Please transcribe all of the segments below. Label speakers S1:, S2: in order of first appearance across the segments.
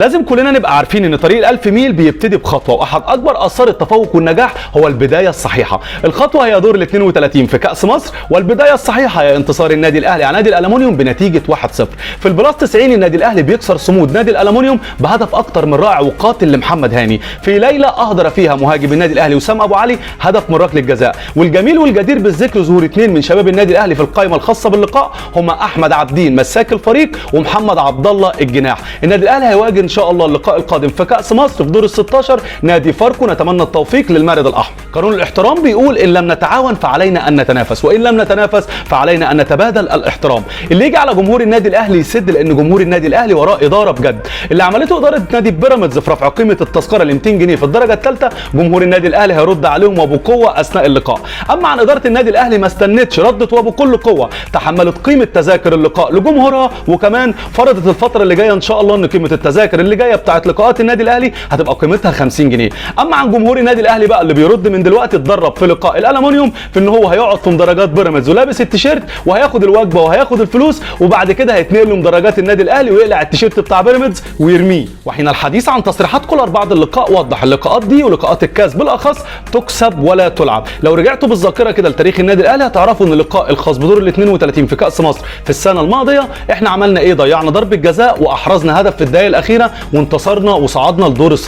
S1: لازم كلنا نبقى عارفين ان طريق الألف ميل بيبتدي بخطوة، واحد اكبر اثار التفوق والنجاح هو البداية الصحيحة. الخطوة هي دور ال 32 في كاس مصر، والبداية الصحيحة هي انتصار النادي الاهلي على نادي الالومنيوم بنتيجة 1-0. في ال plus 90 النادي الاهلي بيكسر صمود نادي الالومنيوم بهدف اكتر من رائع وقاتل لمحمد هاني في ليلة اهدر فيها مهاجم النادي الاهلي وسام ابو علي هدف من ركلة جزاء. والجميل والجدير بالذكر ظهور اثنين من شباب النادي الاهلي في القائمة الخاصة باللقاء، هما احمد عبدين مساك الفريق ومحمد عبد الله الجناح. النادي الاهلي هيواجه ان شاء الله اللقاء القادم في كاس مصر في دور ال 16 نادي فاركو. نتمنى التوفيق للمارد الاحمر. قانون الاحترام بيقول ان لم نتعاون فعلينا ان نتنافس، وان لم نتنافس فعلينا ان نتبادل الاحترام. اللي يجي على جمهور النادي الاهلي يسد، لان جمهور النادي الاهلي وراه ادارة بجد. اللي عملته ادارة نادي بيراميدز في رفع قيمة التذكرة ل 200 جنيه في الدرجة الثالثة، جمهور النادي الاهلي هيرد عليهم وبقوة اثناء اللقاء. اما عن ادارة النادي الاهلي ما استنتش، ردت وبكل قوة، تحملت قيمة تذاكر اللقاء لجمهورها، وكمان فرضت الفترة اللي جاية ان شاء الله ان قيمة التذاكر اللي جاية بتاعت لقاءات النادي الاهلي هتبقى قيمتها 50 جنيه. اما عن جمهور النادي الاهلي بقى اللي بيرد من دلوقتي، اتدرب في لقاء الالومنيوم في ان هو هيقعد في مدرجات بيراميدز ولابس التيشيرت وهياخد الوجبة وهياخد الفلوس، وبعد كده هيتنقل لمدرجات النادي الاهلي ويقلع التيشيرت بتاع بيراميدز ويرميه. وحين الحديث عن تصريحات كولر بعد اللقاء، وضح اللقاءات دي ولقاءات الكاس بالاخص تكسب ولا تلعب. لو رجعتوا بالذاكرة كده لتاريخ النادي الاهلي هتعرفوا ان اللقاء الخاص بدور ال 32 في كاس مصر في السنة الماضية احنا عملنا ايه؟ ضيعنا ضربه جزاء واحرزنا هدف في الدقائق الاخيرة وانتصرنا وصعدنا لدور ال 16،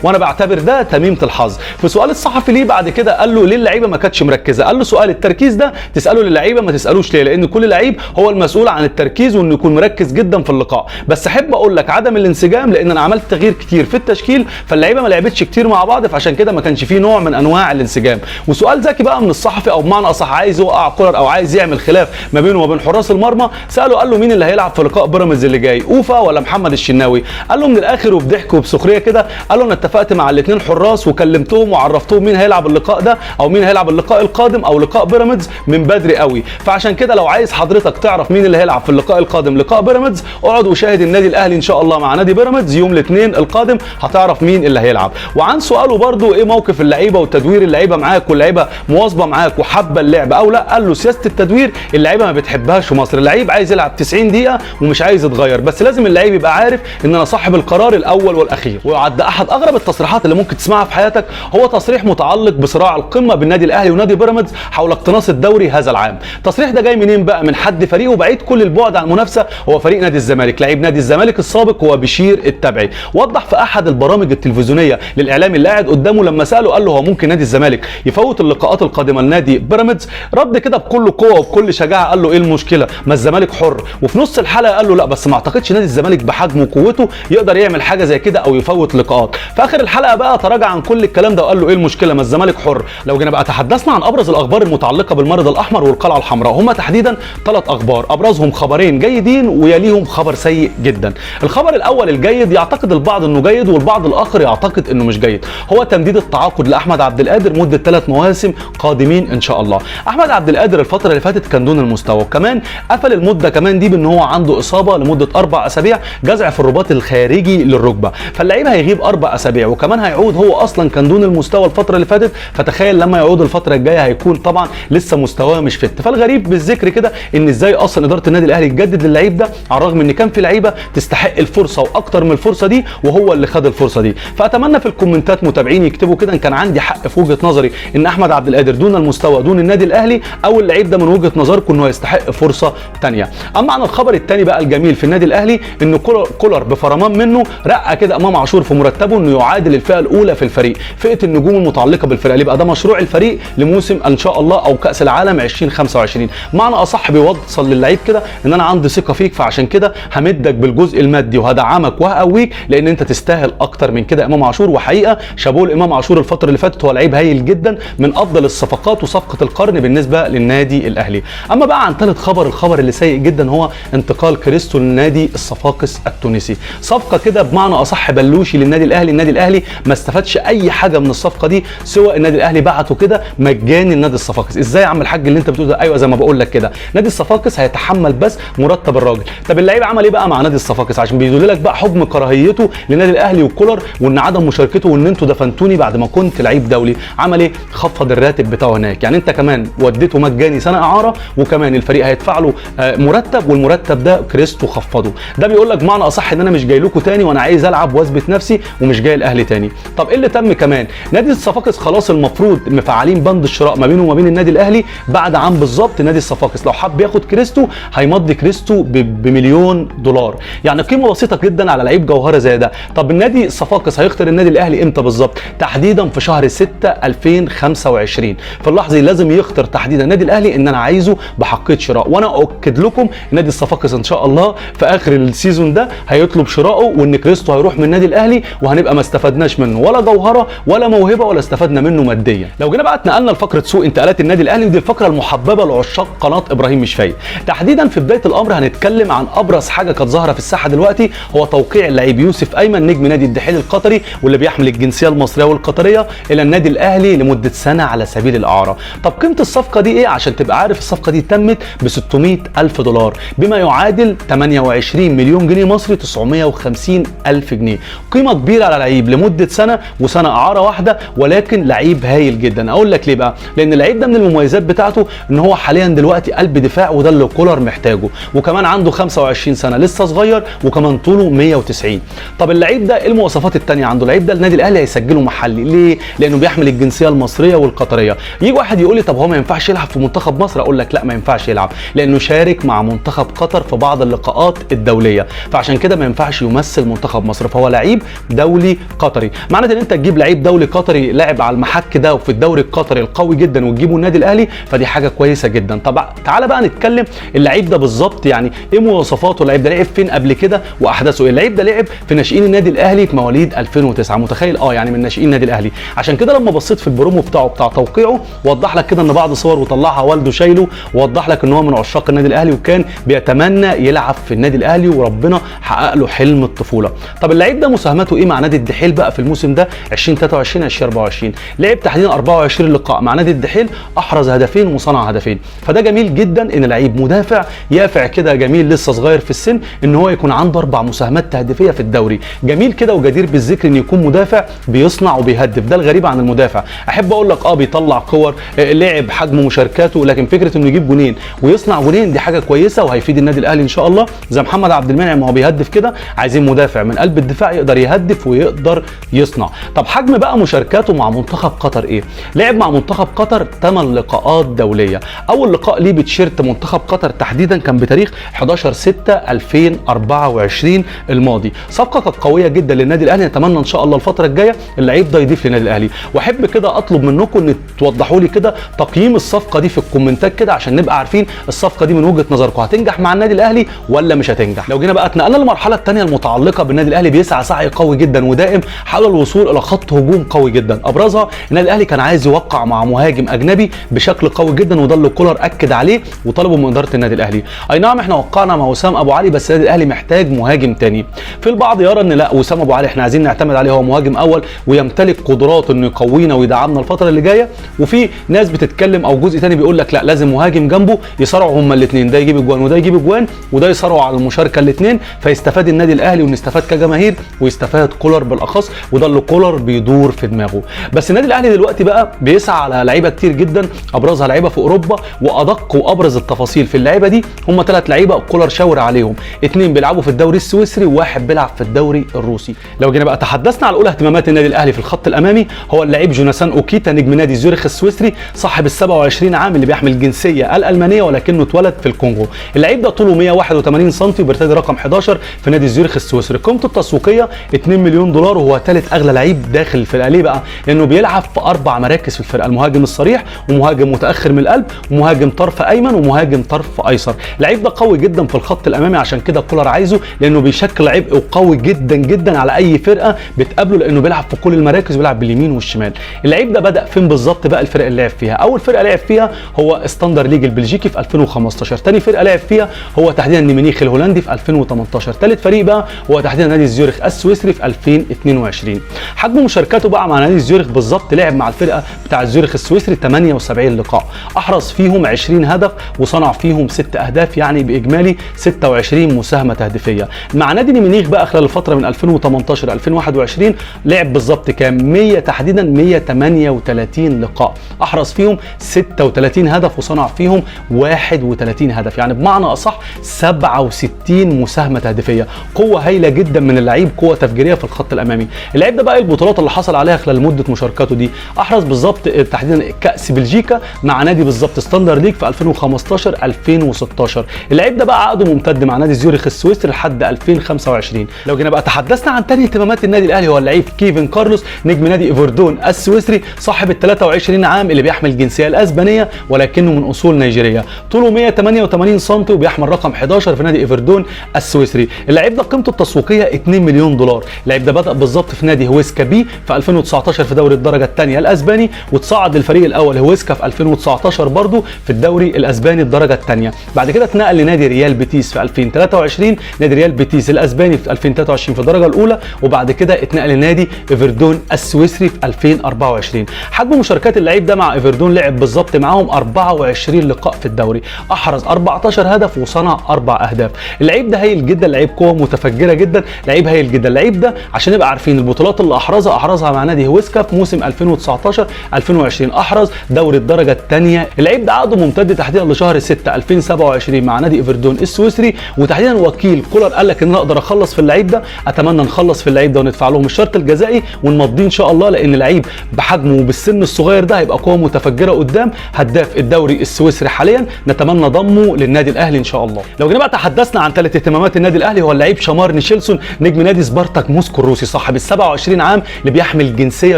S1: وانا بعتبر ده تميمه الحظ. في سؤال الصحفي ليه بعد كده قال له ليه اللعيبة ما كانتش مركزه؟ قال له سؤال التركيز ده تساله للعيبة ما تسالوش ليه، لان كل لعيب هو المسؤول عن التركيز وانه يكون مركز جدا في اللقاء. بس احب اقول لك عدم الانسجام، لان انا عملت تغيير كتير في التشكيل فاللعيبه ما لعبتش كتير مع بعض، فعشان كده ما كانش فيه نوع من انواع الانسجام. وسؤال ذكي بقى من الصحفي، او بمعنى اصح عايز يوقع كولر او عايز يعمل خلاف ما بينه وما بين حراس المرمى، ساله قال له مين اللي هيلعب في لقاء بيراميدز اللي جاي، اوفا ولا محمد الشناوي؟ قال له من الاخر وبضحك وبسخريه كده، قال له انا اتفقت مع الاثنين حراس وكلمتهم وعرفتهم مين هيلعب اللقاء ده او مين هيلعب اللقاء القادم او لقاء بيراميدز من بدري قوي، فعشان كده لو عايز حضرتك تعرف مين اللي هيلعب في اللقاء القادم لقاء بيراميدز اقعد وشاهد النادي الاهلي ان شاء الله مع نادي بيراميدز يوم الاثنين القادم، هتعرف مين اللي هيلعب. وعن سؤاله برده ايه موقف اللعيبة وتدوير اللعيبة معاك واللعيبة مواظبه معاك وحابة اللعب او لا، قال له سياسة التدوير اللعيبة ما بتحبهاش في مصر، اللعيب عايز يلعب 90 دقيقة ومش عايز يتغير، بس لازم اللعيب يبقى عارف ان انا صاحب القرار الاول والاخير. ويعد احد اغرب التصريحات اللي ممكن تسمعها في حياتك هو تصريح متعلق بصراع القمه بالنادي الاهلي ونادي بيراميدز حول اقتناص الدوري هذا العام. التصريح ده جاي منين بقى؟ من حد فريقه بعيد كل البعد عن المنافسة، هو فريق نادي الزمالك، لعيب نادي الزمالك السابق هو بشير التبعي. وضح في احد البرامج التلفزيونية للاعلام اللي قاعد قدامه لما ساله قال له هو ممكن نادي الزمالك يفوت اللقاءات القادمة لنادي بيراميدز؟ رد كده بكل قوة وبكل شجاعة قال له ايه المشكلة؟ ما الزمالك حر. وفي نص الحلقة قال له لا بس ما اعتقدش نادي الزمالك بحجمه وقوته يقدر يعمل حاجة زي كده او يفوت لقاءات. في اخر الحلقة بقى تراجع عن كل الكلام ده وقال له ايه المشكلة؟ ما الزمالك حر. لو جينا بقى تحدثنا عن ابرز الاخبار المتعلقة بالمرض الاحمر والقلعه الحمراء، هما تحديدا 3 اخبار، ابرزهم خبرين جيدين ويليهم خبر سيء جدا. الخبر الاول الجيد يعتقد البعض انه جيد والبعض الاخر يعتقد انه مش جيد، هو تمديد التعاقد لاحمد عبد القادر مده 3 مواسم قادمين ان شاء الله. احمد عبد القادر الفترة اللي فاتت كان دون المستوى، وكمان قفل المدة كمان دي بان هو عنده اصابه لمدة 4 اسابيع، جزع في الرباط الخارجي للركبه، فاللعيب هيغيب 4 اسابيع وكمان هيعود، هو اصلا كان دون المستوى الفترة اللي فاتت، فتخيل لما يعود الفترة الجاية هيكون طبعا لسه مستواه مش فت. فالغريب بالذكر كده ان ازاي اصلا ادارة النادي الاهلي تجدد للعيب ده على الرغم ان كان في لعيبة تستحق الفرصة واكتر من الفرصة دي وهو اللي خد الفرصة دي. فاتمنى في الكومنتات متابعين يكتبوا كده ان كان عندي حق في وجهه نظري ان احمد عبد القادر دون المستوى دون النادي الاهلي، او اللعيب ده من وجهه نظركم انه يستحق فرصة ثانية. اما عن الخبر الثاني بقى الجميل في النادي الاهلي، ان كولر بفرمان منه رقى كده امام عاشور في مرتبه انه يعادل الفئة الاولى في الفريق، فئة النجوم المتعلقة بالفرقة، يبقى ده مشروع الفريق لموسم ان شاء الله او كاس العالم 2025. معنى اصح بيوصل للعيب كده ان انا عندي ثقة فيك، فعشان كده همدك بالجزء المادي وهدعمك وهقويك لان انت تستاهل اكتر من كده امام عاشور. وحقيقة شابوه لامام عاشور الفترة اللي فاتت، هو لعيب هايل جدا، من افضل الصفقات وصفقه القرن بالنسبة للنادي الاهلي. اما بقى عن ثالث خبر، الخبر اللي سيء جدا هو انتقال كريستو لنادي الصفاقس التونسي. صفقة كده بمعنى اصح بلوشي للنادي الاهلي، النادي الاهلي ما استفادش اي حاجة من الصفقة دي سوى النادي الاهلي بعته كده مجاني لنادي الصفاقس. ازاي يا عم الحاج اللي انت بتقوله ده؟ ايوه زي ما بقول لك كده، نادي الصفاقس هيتحمل بس مرتب الراجل. طب اللعيب عمل ايه بقى مع نادي الصفاقس؟ عشان بيدل لك بقى حجم كراهيته للنادي الاهلي وكولر وان عدم مشاركته وان انتوا دفنتوني بعد ما كنت لعيب دولي. عمل ايه؟ خفض الراتب بتاعه هناك، يعني انت كمان وديته مجاني سنة اعاره وكمان الفريق هيدفع له مرتب، والمرتب ده كريستو خفضه. ده بيقول لك معنى اصح ان انا مش جاي لكم لكم تاني، وانا عايز العب واثبت نفسي ومش جاي الاهلي تاني. طب ايه اللي تم كمان؟ نادي الصفاقس خلاص المفروض مفعلين بند الشراء ما بينه وما بين النادي الاهلي بعد عام بالظبط. نادي الصفاقس لو حب ياخد كريستو هيمضي كريستو ب1 مليون دولار، يعني قيمة بسيطة جدا على لعيب جوهره زي ده. طب النادي الصفاقس هيختار النادي الاهلي امتى بالظبط؟ تحديدا في شهر 6 2025. في اللحظة دي لازم يختار تحديدا النادي الاهلي ان انا عايزه بحقيه شراء. وانا اؤكد لكم نادي الصفاقس ان شاء الله في اخر ال season ده هيطلب شرائه، وان كريستو هيروح من النادي الاهلي، وهنبقى ما استفدناش منه ولا جوهره ولا موهبة ولا استفدنا منه ماديا. لو جينا بقى اتنقلنا لفقره سوق انتقالات النادي الاهلي، ودي الفقرة المحببة لعشاق قناة ابراهيم مش فايق. تحديدا في بداية الامر هنتكلم عن ابرز حاجة كانت ظاهره في الساحة دلوقتي، هو توقيع اللعيب يوسف ايمن نجم نادي الدحيل القطري واللي بيحمل الجنسية المصرية والقطريه الى النادي الاهلي لمدة سنة على سبيل الاعارة. طب قيمة الصفقة دي ايه؟ عشان تبقى عارف الصفقة دي تمت ب 600 الف دولار بما يعادل 28 مليون جنيه مصري، 950 الف جنيه. قيمة كبيرة على لعيب لمدة سنة وسنة اعاره واحدة، ولكن لعيب هايل جدا. اقول لك ليه بقى؟ لان اللعيب ده من المميزات بتاعته ان هو حاليا دلوقتي قلب دفاع، وده اللي كولر محتاجه، وكمان عنده 25 سنة لسه صغير، وكمان طوله 190. طب اللعيب ده ايه المواصفات الثانية عنده؟ اللعيب ده النادي الاهلي هيسجله محلي. ليه؟ لانه بيحمل الجنسية المصرية والقطريه. يجي واحد يقول لي طب هو ما ينفعش يلعب في منتخب مصر؟ اقول لك لا، ما ينفعش يلعب، لانه شارك مع منتخب قطر في بعض اللقاءات الدولية، فعشان كده ما ينفعش يمثل منتخب مصر، فهو لعيب دولي قطري. معنى ان انت تجيب لعيب دولي قطري لاعب على المحك ده وفي الدوري القطري القوي جدا وتجيبه النادي الاهلي، فدي حاجة كويسة جدا. طب تعالى بقى نتكلم اللعيب ده بالظبط، يعني ايه مواصفاته؟ اللعيب ده لعب فين قبل كده واحداثه ايه؟ اللعيب ده لعب في ناشئين النادي الاهلي في مواليد 2009، متخيل؟ يعني من ناشئين النادي الاهلي. عشان كده لما بصيت في البرومو بتاعه بتاع توقيعه وضح لك كده ان بعض صور وطلعها والده شايله، ووضح لك ان هو من عشاق النادي الاهلي وكان بيتمنى يلعب في النادي الاهلي، وربنا حقق له حلم الطفولة. طب اللعيب ده مساهمته ايه مع نادي الدحيل بقى في الموسم ده 2023 2024؟ لعب تحديدا 24 لقاء مع نادي الدحيل، احرز هدفين وصنع هدفين. فده جميل جدا ان لعيب مدافع يافع كده جميل لسه صغير في السن ان هو يكون عنده 4 مساهمات تهديفيه في الدوري. جميل كده وجدير بالذكر ان يكون مدافع بيصنع وبيهدف، ده الغريب عن المدافع. احب اقول لك بيطلع كور، لعب حجم مشاركاته، لكن فكرة انه يجيب جونين ويصنع جونين دي حاجة كويسة وهيفيد النادي الاهلي ان شاء الله. زي محمد عبد المنعم ما هو بيهدف كده، عايزين مدافع من قلب الدفاع يقدر يهدف ويقدر يصنع. طب حجم بقى مشاركاته مع منتخب قطر ايه؟ لعب مع منتخب قطر 8 لقاءات دولية. اول لقاء ليه بتشيرت منتخب قطر تحديدا كان بتاريخ 11/6/2024 الماضي. صفقة كانت قوية جدا للنادي الاهلي، نتمنى ان شاء الله الفترة الجاية اللعيب ده يضيف للنادي الاهلي. واحب كده اطلب منكم ان توضحوا لي كده تقييم الصفقة دي في الكومنتات كده عشان نبقى عارفين الصفقة دي من وجهه نظركم هتنجح مع النادي الاهلي ولا مش هتنجح. لو جينا بقى اتنقلنا للمرحلة الثانية المتعلقة بالنادي الاهلي، بيسعى سعي قوي جدا ودائم حول الوصول الى خط هجوم قوي جدا. ابرزها النادي الاهلي كان عايز يوقع مع مهاجم اجنبي بشكل قوي جدا، وده اللي كولر اكد عليه وطلبه من ادارة النادي الاهلي. اي نعم احنا وقعنا مع وسام ابو علي، بس النادي الاهلي محتاج مهاجم تاني. في البعض يرى ان لا، وسام ابو علي احنا عايزين نعتمد عليه، هو مهاجم اول ويمتلك قدرات انه يقوينا ويدعمنا الفترة اللي جاية. وفي ناس بتتكلم او جزء تاني بيقول لك لا، لازم مهاجم جنبه يصارعوا هما الاثنين، ده يجيب اجوان وده يجيب اجوان وده يصارعوا على المشاركة الاثنين، فيستفاد النادي الاهلي ونستفاد كجماهير ويستفاد كولر بالاخص، وده اللي كولر بيدور في دماغه. بس النادي الاهلي دلوقتي بقى بيسعى على لعيبة كتير جدا، ابرزها لعيبة في اوروبا، وادق وابرز التفاصيل في اللعيبة دي هم 3 لعيبة كولر شاور عليهم، 2 بيلعبوا في الدوري السويسري وواحد بيلعب في الدوري الروسي. لو جينا بقى تحدثنا على اولى اهتمامات النادي الاهلي في الخط الامامي، هو اللعيب جوناثان اوكيتا نجم نادي زيورخ السويسري صاحب ال 27 عام اللي بيحمل الجنسية الالمانية ولكنه اتولد في الكونغو. اللعيب ده طوله 181 سم وبيرتدي رقم 11 في نادي زيورخ السويسري. قيمته التسويقية 2 مليون دولار، وهو ثالث اغلى لعيب داخل الفرقة. ليه بقى؟ لانه بيلعب في 4 مراكز في الفرقة، المهاجم الصريح ومهاجم متاخر من القلب ومهاجم طرف ايمن ومهاجم طرف ايسر. اللعيب ده قوي جدا في الخط الامامي، عشان كده كولر عايزه لانه بيشكل عبء وقوي جدا جدا على اي فرقه بتقابله، لانه بيلعب في كل المراكز وبيلعب باليمين والشمال. اللعيب ده بدا فين بالظبط بقى؟ الفرق اللي لعب فيها، اول فرقه لعب فيها هو ستاندر ليج البلجيكي في 2015، ثاني فرقه لعب فيها هو تحديدا نيمينيخ الهولندي في 2018، ثالث فريق بقى هو تحديدا نادي زيورخ السويسري في 2022. حجم مشاركاته بقى مع نادي زيورخ بالظبط، لعب مع الفرقة بتاع زيورخ السويسري 78 لقاء، احرز فيهم 20 هدف وصنع فيهم 6 اهداف، يعني باجمالي 26 مساهمة تهديفيه. مع نادي نيمينيخ بقى خلال الفترة من 2018 2021 لعب بالظبط كام؟ 100 تحديدا 138 لقاء، احرز فيهم 36 هدف وصنع فيهم 31 هدف، يعني بمعنى اصح 67 مساهمة تهديفيه. قوة قوة هايلة جدا من اللعيب، قوة تفجيريه في الخط الامامي. اللعيب ده بقى البطولات اللي حصل عليها خلال مده مشاركته دي، احرز بالظبط تحديدا كاس بلجيكا مع نادي بالظبط ستاندر ليج في 2015 2016. اللعيب ده بقى عقده ممتد مع نادي زيورخ السويسري لحد 2025. لو جينا بقى تحدثنا عن ثاني اهتمامات النادي الاهلي، هو اللعيب كيفن كارلوس نجم نادي ايفردون السويسري صاحب ال 23 عام اللي بيحمل الجنسية الاسبانية ولكنه من اصول نيجيريه، طوله 188 سم وبيحمل رقم 11 في نادي ايفردون السويسري. اللعيب ده قيمته التسويقية 2 مليون دولار. اللعيب ده بدا بالظبط في نادي هويسكا بي في 2019 في دوري الدرجة الثانية الاسباني، وتصعد للفريق الاول هويسكا في 2019 برضه في الدوري الاسباني الدرجة الثانية. بعد كده اتنقل لنادي ريال بيتيس في 2023، نادي ريال بيتيس الاسباني في 2023 في الدرجة الاولى، وبعد كده اتنقل لنادي ايفردون السويسري في 2024. حجم مشاركات اللعيب ده مع ايفردون، لعب بالظبط معاهم 24 لقاء في الدوري، احرز 14 هدف وصنع 4 اهداف. اللعيب ده هايل جدا، لعيب قوة متفجره جدا، لعيب هايل جدا. اللعيب ده عشان نبقى عارفين البطولات اللي احرزها مع نادي هويسكا في موسم 2019 2020، احرز دوري الدرجة الثانية. اللعيب ده عقده ممتد تحديدا لشهر 6 2027 مع نادي ايفردون السويسري، وتحديدا وكيل كولر قال لك ان انا اقدر اخلص في اللعيب ده، اتمنى نخلص في اللعيب ده وندفع لهم الشرط الجزائي ونمضيه ان شاء الله، لان لعيب بحجمه وبالسن الصغير ده هيبقى قوة متفجره قدام، هداف الدوري السويسري حاليا، نتمنى ضمه للنادي الاهلي ان شاء الله. لو جينا بقى تحدثنا عن ثالث اهتمامات النادي الاهلي، هو اللعيب شمار نيشيلسون نجم نادي سبارتاك موسكو الروسي صاحب ال 27 عام اللي بيحمل الجنسية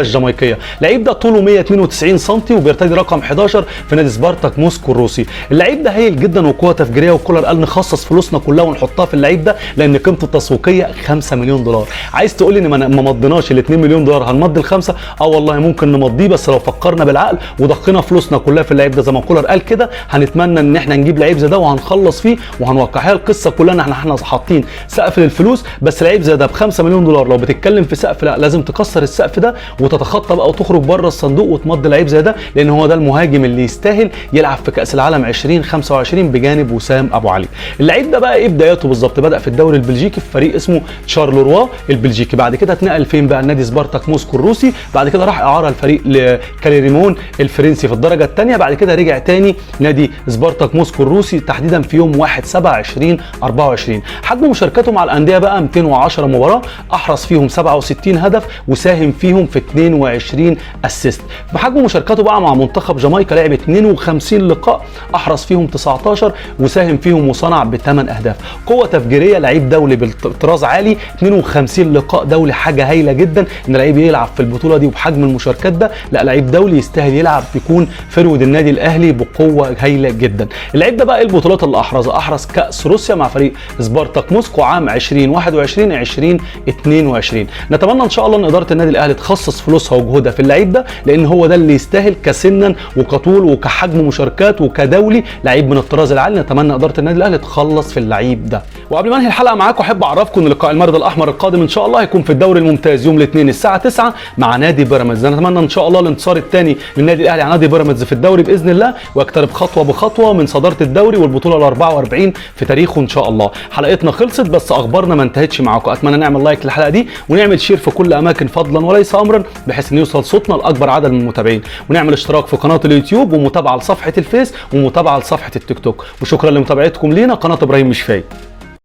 S1: الجامايكيه. اللعيب ده طوله 192 سم وبيرتدي رقم 11 في نادي سبارتاك موسكو الروسي. اللعيب ده هايل جدا وقوه تفجيريه، وكولر قال نخصص فلوسنا كلها ونحطها في اللعيب ده لان قيمته التسويقية 5 مليون دولار. عايز تقول لي ان ما مضيناش ال 2 مليون دولار هنمضي الخمسة؟ اه والله ممكن نمضيه، بس لو فكرنا بالعقل وضخينا فلوسنا كلها في اللعيب ده زي ما كولر قال كده، هنتمنى ان احنا نجيب لعيب زي ده وهنخلص فيه وهنوقع. هي القصة كلها ان احنا حاطين سقف للفلوس، بس لعيب زي ده ب 5 مليون دولار لو بتتكلم في سقف، لا لازم تكسر السقف ده وتتخطى بقى وتخرج بره الصندوق وتمضي لعيب زي ده، لان هو ده المهاجم اللي يستاهل يلعب في كاس العالم 2025 بجانب وسام ابو علي. اللعيب ده بقى ايه بداياته بالظبط؟ بدا في الدوري البلجيكي في فريق اسمه شارلوروا البلجيكي، بعد كده اتنقل فين بقى؟ لنادي سبارتاك موسكو الروسي، بعد كده راح اعاره لفريق كاليريمون الفرنسي في الدرجة الثانية، بعد كده رجع تاني نادي سبارتاك موسكو الروسي تحديدا في يوم 1/7/2024. حجم مشاركته مع الاندية بقى 210 مباراة، احرز فيهم 67 هدف وساهم فيهم في 22 assist. بحجم مشاركته بقى مع منتخب جامايكا لعب 52 لقاء، احرز فيهم 19 وساهم فيهم وصنع ب8 اهداف. قوة تفجيريه، لعيب دولي بالطراز عالي، 52 لقاء دولي حاجة هايلة جدا ان لعيب يلعب في البطولة دي وبحجم المشاركات ده، لا لعيب دولي يستاهل يلعب، يكون forward النادي الاهلي بقوة هايلة جدا. اللعيب ده بقى ايه البطولات اللي احرزها؟ احرز كاس روسيا مع فريق سبارتاك موسكو عام 2021 2022. نتمنى ان شاء الله ان ادارة النادي الاهلي تخصص فلوسها وجهودها في اللعيب ده، لان هو ده اللي يستاهل كسنا وكطول وكحجم مشاركات وكدولي، لعيب من الطراز العالي. نتمنى ادارة النادي الاهلي تخلص في اللعيب ده. وقبل ما انهي الحلقة معاكم احب اعرفكم ان لقاء المرد الاحمر القادم ان شاء الله هيكون في الدوري الممتاز يوم الاثنين الساعة 9 مع نادي بيراميدز. نتمنى ان شاء الله الانتصار الثاني للنادي الاهلي على نادي بيراميدز في الدوري باذن الله، ويقترب خطوة بخطوة من صدارة الدوري والبطوله ال 44 في تاريخه ان شاء الله. حلقتنا خلصت بس اخبارنا ما انتهتش معاكم. اتمنى نعمل like للحلقة دي ونعمل share في كل اماكن فضلا وليس امرا، بحيث ان يوصل صوتنا لاكبر عدد من المتابعين، ونعمل اشتراك في قناة اليوتيوب ومتابعة لصفحة الفيس ومتابعة لصفحة التيك توك. وشكرا لمتابعتكم لينا. قناة ابراهيم مش فايق.